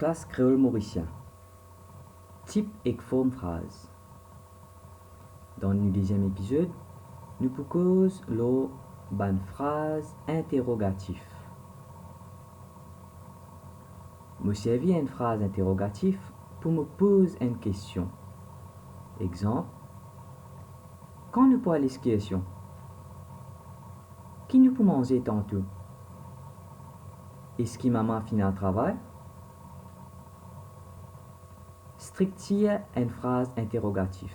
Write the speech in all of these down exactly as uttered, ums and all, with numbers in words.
Klas kreol morisien. Tip ek form fraz. Dan nou deziem epizod, nou pou koz lor bann fraz interogatif. Mo servi enn fraz interogatif pou mo poz enn kestion. Egzanp, kan nou pou al eskersion? Ki nou pou manze tanto? Eski mama finn al travay? Striktir enn fraz interogatif.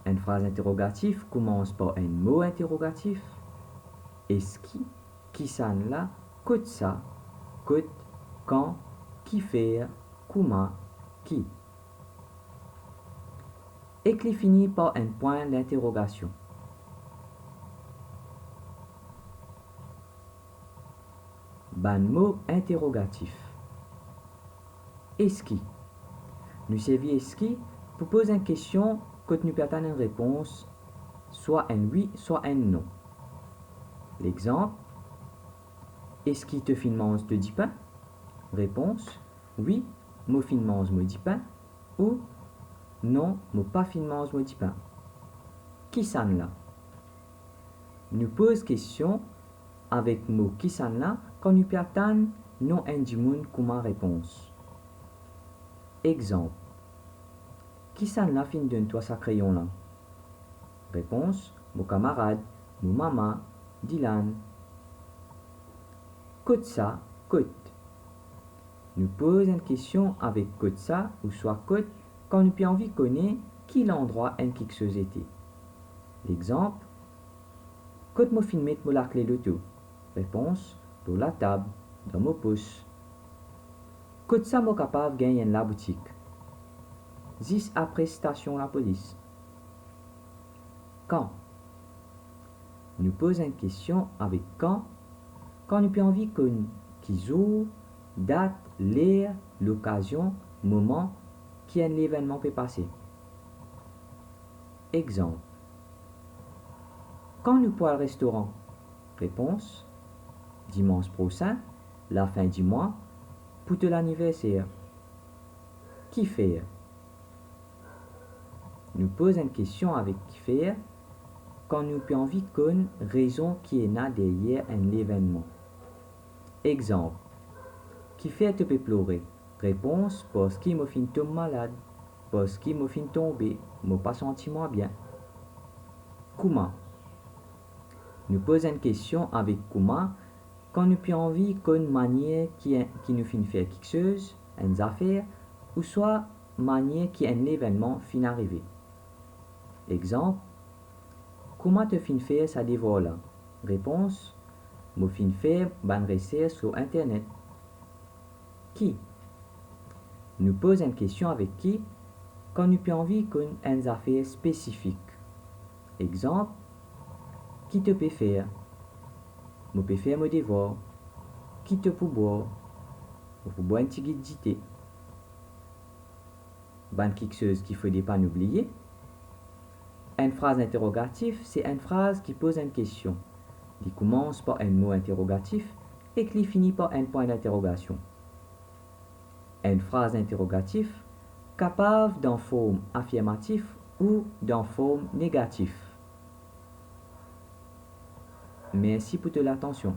Enn fraz interogatif koumans par enn mo interogatif: eski, kisannla, kot sa, kot, kan, kifer, kouma, ki. Ek li fini par enn pwin dinterogasion. Bann mo interogatif. Eski. Nou servi eski pou poz enn kestion kot nou pe atann enn repons, swa enn wi, swa enn non. Legzanp, eski to finn manz to dipin? Repons, wi, mo finn manz mo dipin. Ou, non, mo pa finn manz mo dipin. Kisannla. Nou poz kestion avek mo kisannla kan nou pe atann non enn dimoun kouma repons. Egzanp, kisannla finn donn twa sa kreyon la? Repons, mo kamarad, mo mama, Dylan. Kot sa, kot. Nou poz enn kestion avek kot sa ouswa kot kan nou pe anvi kone ki landrwa enn kiksoz ete. Legzanp, kot mo finn met mo lakle loto? Repons, lor latab, dan mo pos. Kot sa mo kapav gagn enn laboutik? Zis apre stasion lapolis. Kan. Nou poz enn kestion avek kan, kan nou pe anvi konn ki zour, dat, ler, lokazion, moman ki enn levennman pe pase. Egzanp, kan nou pou al restoran? Repons, dimans prosin, lafin dimwa, pou to laniverser. Kifer. Nou poz enn kestion avek kifer kan nou pe anvi konn rezon ki ena deryer enn levennman. Egzanp, kifer to pe plore? Repons, parski mo finn tom malad, parski mo finn tonbe, mo pa santi mwa bien. Kouma. Nou poz enn kestion avek kouma kan nou pe anvi konn manier ki, ki nou finn fer kiksoz, enn zafer, ouswa manier ki enn levennman finn arive. Egzanp, kouma to finn fer sa devwar la? Repons, mo finn fer bann resers lor internet. Ki. Nou poz enn kestion avek ki kan nou pe anvi konn enn zafer spesifik. Egzanp, ki to pe fer? Mo pe fer mo devwar. Ki to pou bwar? Mo pou bwar enn tigit dite. Bann kiksoz ki fode pa nou bliye. Enn fraz interogatif se enn fraz ki poz enn kestion. Li koumans par enn mo interogatif ek li fini par enn pwin dinterogasion. Enn fraz interogatif kapav dan form afirmatif ou dan form negatif. Mersi pou to latansion.